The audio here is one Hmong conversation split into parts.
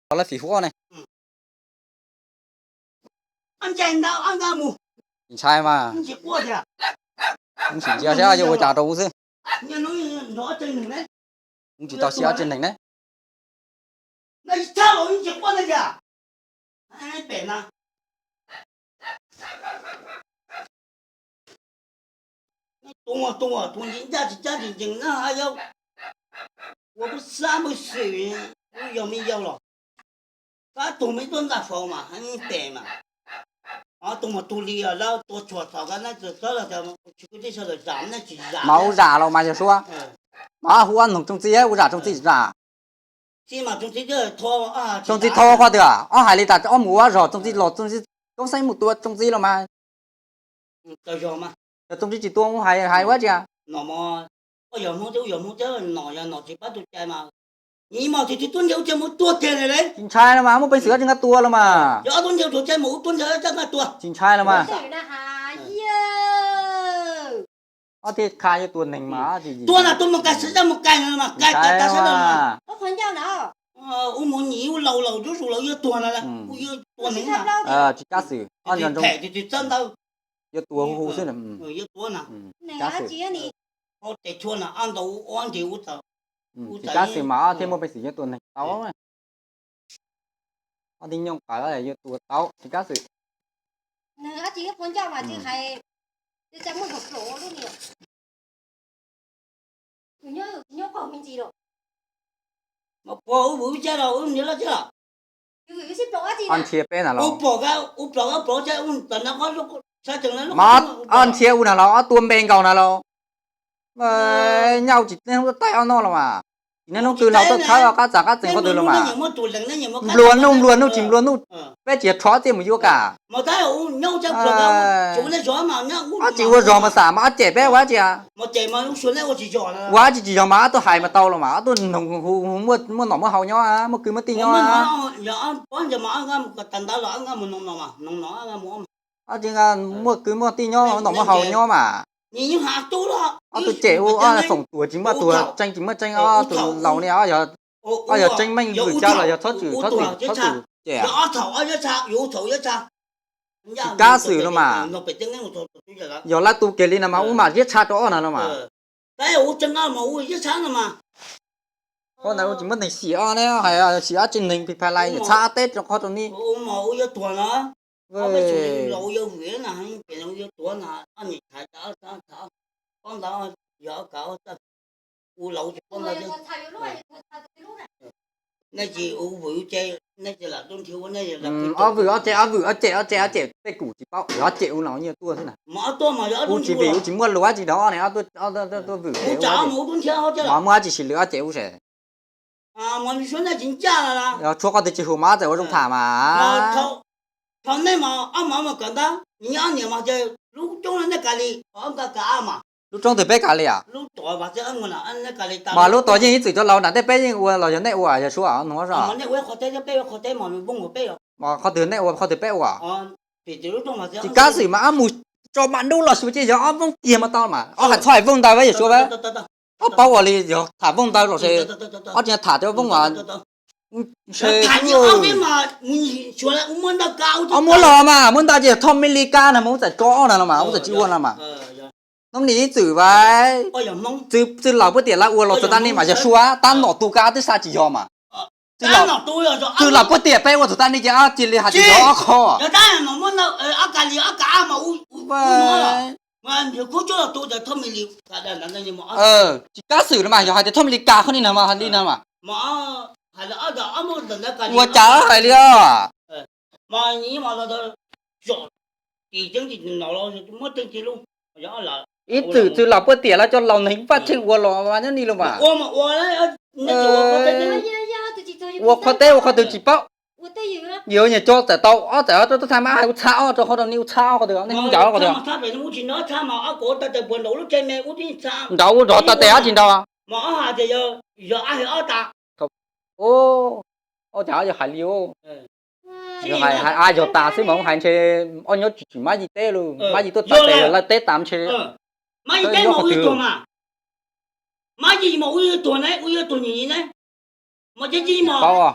Thov lawv fim hu ob ne. Tsis ntshai mas. Wb sim ntsia saib yuav ua cas rau wb xwb. Wb tsis tau siv ob tsev neeg ne. Tus tus tus ncaj tsis cab tsis ncees na, ua pub xab pub xwm, yog me yau los kab tug me tuaj ntaj faus mas pem mas. Tus mas tug li lawm tua tsuag thaum kab na txawm sawv los tsis kwv tij sawv daws zam ne tsis zam. Mas ub zam los mas yog suab. Mas hu ob noog tsooj txiv ua zam tsooj txiv zam. Tsooj txiv thau qhov twg, ob hais li tas ob mus ua zog tsooj txiv los tsooj txiv koob xeeb mus tua tsooj txiv los mas. Yog tsooj txiv tsis tua mus hais hais ua tsi. Tsis ntshai los mas muaj peev xwm ob tsi nqa tua los mas. Tsis ntshai los mas. Ob thiaj kha yuav tua neeg mas. Tsis ntshai los mas. Tsis kab xwm. Yuav tua hu hu xwb. Tsis kab xwm. Tsis kab xwm mas ob thiaj muaj peev xwm yuav tua neeg tau. Ob tib nyuj qaws yuav tua tau tsis kab xwm. Nrhiav peb na los. Mas ob nrhiav u na los ob tua npe nkaus na los. Nyob tsis niaj hnub taij ob noj los mas. Tsis niaj hnub twg los tuaj khawb qab txag qab txees qhov twg los mas. Nplua nuj nplua nuj tsis nplua nuj, peb tsis rho txiaj mus yuav kam. Ob tsis ua zog mas xam mas ob cem peb ua dab tsi. Ua dab tsi tsis yog mas ob tug hais mas tau los mas ob tug noog hu muaj nom muaj haus nyob muaj kwv muaj tij nyob. Ob tsis muaj kwv muaj tij nyob nom muaj haus nyob mas. Ob tug cem ua ob foom tuag tsis muaj tuag tseeb tsis muaj tseeb ob tug laus ne. Ob yog tseeb meej vwm cab los yog txhob txwm txhob txwm cem. Tsis kab xwm no mas. Yog lawv tu kiag li no mas ub mam ziab tshaj rau ob na no mas. Qhov ntawd tsis muaj neeg xim ob ne, hais xim ob tsev neeg pis phais lais txhab ob teb rau qhov rau ni. Nej tsis ua vwm ces nej lam tuaj nrhiav ua nej. Ob vwm ob cem ob vwm ob cem ob cem ob cem tej kum tsis paub, yog ob cem ua no nyiaj tuaj xwb na. Ua tsis vwm ua tsis muaj lus dab tsi rau ob ne, ob tuaj vwm. Mas muaj dab tsi sim lwm ob cem ua se. Yog tshuav qhov twg tsis hum mas ob txawm ua zoo tham mas. Lub roob twg peb kav li as? Mas lub tod yeej ib txwm cov laus nram tej peb yeej ua los yog nej ua yog suav nug. Qhov twg nej ua qhov twg peb ua. Tsis kab xwm mas ob mus tso mam nrub los xyuas ces yog ob vooj tiag mas tau mas ob hais txhob hais vooj ntawd yog suav. Ob paub ua li yog tham vooj ntawd los se, ob tsis tham cov vooj se. Ob muab los mas muab ntawd ces thoj me li kab na mas ub txawm tso ob na los mas ub txawm tsis ua no mas. Hnub nim ib txwm vais, txwv laus puab tiam lawv ua los txog tag nej mas yog suav tab nom tu kab twb xav tsis yog mas. Txwv laus puab tiam peb ua txog tag nej ces cia li hais tias yog ob qho. Tsis kab xwm no mas yog hais tias thoj me li kab qhov ni no mas hais li no mas. Ua cas hais li os. Ib txwm txwv laus puab tiam lawv cov laus neeg vaj tsheej ua los nyob ni los mas. Ua qhov teb ua qhov twg tsis paub. Yog nyias tso txawm tau ob txawm tub thaij mas hais ua txhab ob rau qhov rau ni ua txhab ob qhov twg nej hnub ncaws qhov twg. Nraud ua nrov tas tes ob tsis nraud. Ob cas yog hais li, yog hais a yog tas xwb mas hais ntshe ob nyob tsis tsim mab yim teb los mab yim tuaj tas tes lawv teb tas ntshe. Mab yim teb mas ua yog tuag mas. Mab yim mas ua yog tuag ne, ua yog tuag nyiam nyiam ne. Mas ces yim mas. Paub os.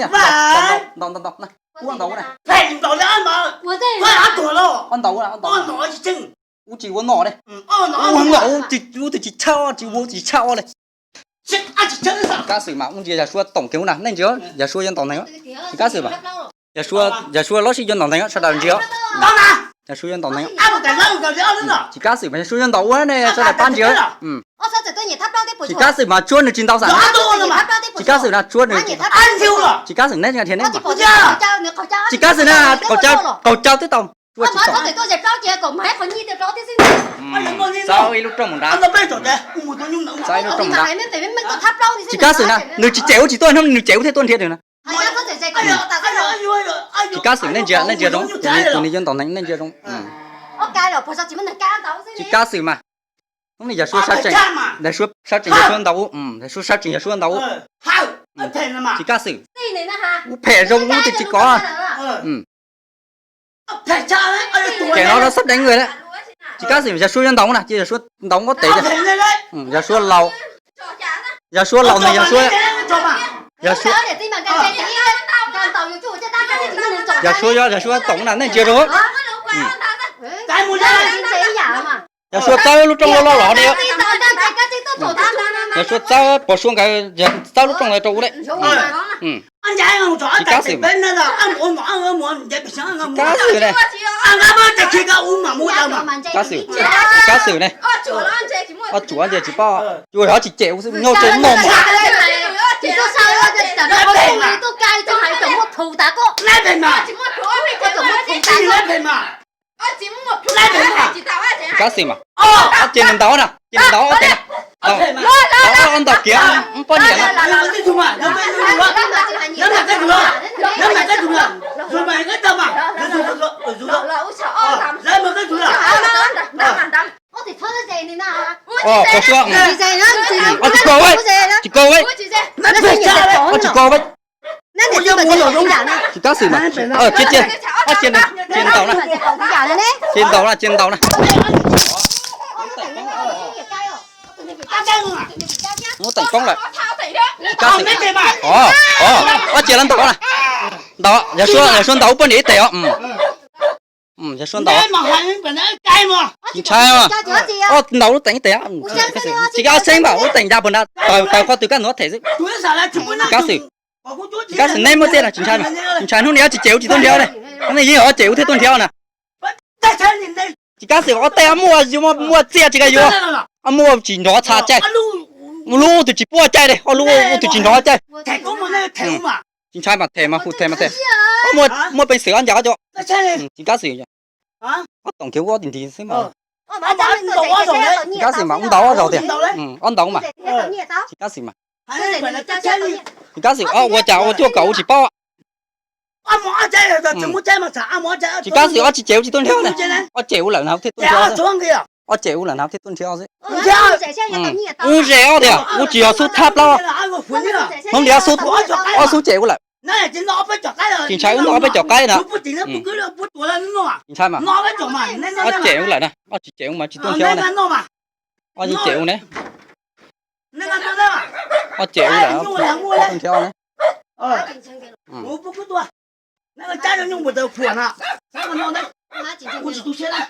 ntaus ntaus ntaus na, ua ntaus na, ua ntaus na, ua tsis ua nom li, ua twb tsis tshaj, tsis ua tsis tshaj li. Tsis kav xwm mas ua ntsia Yawg Suav toom kiag ub na, nej ntsia Yawg Suav yuav ntaus neeg, tsis kav xwm mas. Yawg Suav, Yawg Suav lub sij yuav ntaus neeg sawv daws ntsia. Yawg Suav yuav ntaus neeg, tsis kav xwm mas Yawg Suav yuav ntaus ua ne sawv daws pab ntsia. Tsis kav xwm mas Suav nws tsis ntaus xwb, tsis kav xwm na Suav nws, tsis kav xwm neb tsis nqa dhia neb, tsis kav xwm na, qaug cawv twb tau. Txav ib lub rooj mus nrad, txav ib lub rooj mus nrad. Tsis kav xwm na, nws tsis cem ub tsis tuaj hnub nws cem ub thiaj tuaj nrhiav nws na. Tsis kav xwm, nej ntsia, nej ntsia zoo, tus nws yuav ntaus neeg nej ntsia zoo. Tsis kav xwm mas, hnub no Yawg Suav sawv tsees, Yawg Suav sawv tsees Yawg Suav ntaus ub, Yawg Suav sawv tsees Yawg Suav ntaus ub. Tsis kav xwm, ub phem zoo ub twb tsis kov. Ces no rau xab deev na, tsis kav xwm Yawg Suav yuav ntaus na ces Yawg Suav ntaus nqaub tes, Yawg Suav laus, Yawg Suav laus nws Yawg Suav, Yawg Suav, Yawg Suav yuav, Yawg Suav toom na nej ntsia zoo. Yawg Suav txawb lub rooj loj loj los ne, Yawg Suav txawb pog Suav nkawd, txawb lub rooj ntawd rau ub lawm. Tsis kav xwm, tsis kav xwm ne, kav xwm, tsis kav xwm ne, ob tsuav ntses tsis pom, tsuas yog tsis cem ub xwb nyuaj tsev noj mus. Tsis kav xwm mas, ces nws ntaus na, ces nws ntaus ob teg na, ntaus ob ntaus kiag poj niam na. Pog Suav, tsis kov, tsis kov, tsis kov, tsis kav xwm mas, cia, cia, ces ntaus na, ces ntaus na, ces ntaus na. Muab teem poob lawm. Tsis kav xwm, o, o, ob ces lawv ntaus na, ntaus, Yawg Suav, Yawg Suav ntaus poj niam ib teg os. Yawg Suav ntaus, tsis ntshai, o, ntaus lub teem ib teg, tsis kav ob xeeb npaum lub teem ya puag nrad, taws qhov twg kab ntug ob teg xwb. Tsis kav xwm, tsis kav xwm neb muab txiaj no tsis ntshai, tsis ntshai hnub no tsis cem ub tsis tuaj nrhiav ne, hnub no yeej yog cem ub thiaj tuaj nrhiav na. Tsis kav xwm ob teg muaj, muaj txiaj tsis kav yuav, muaj tsis nrov txha caij, lub ub twb tsis puaj caij li, ob lub ub twb tsis nrov caij. Tsis ntshai mas them mas hu them mas them, muaj peev xwm ob ncas ob co. Tsis kav xwm, ob toom kiag ub ob tis nti xwb mas. Tsis kav xwm mas ub ntaus ob zaug tiag, ob ntaus mas. Tsis kav xwm mas, tsis kav xwm ob ua cas ua cuaj kaum ub tsis paub. Tsis kav xwm ob tsis cem ub tsis tuaj nrhiav ne, ob cem ub lawm na thiaj tuaj nrhiav, ob cem ub lawm na thiaj tuaj nrhiav xwb. Ub ze ob tiag, ub tsis yog xub thab plaub, hnub ntiav ob xub cem ub lawm. Tsis ntshai ub noj ob peb com qaib na. Tsis ntshai mas, ob cem ub lawm na, ob tsis cem ub mas tsis tuaj nrhiav ne, ob yeej cem ub ne. Ob ceg ub lawm, ob tug nrhiav ob ne. Ua pub kub tua, nab cab rau nyuj npua taws phuam na, nab no ntag, kuv tsis tu siab na.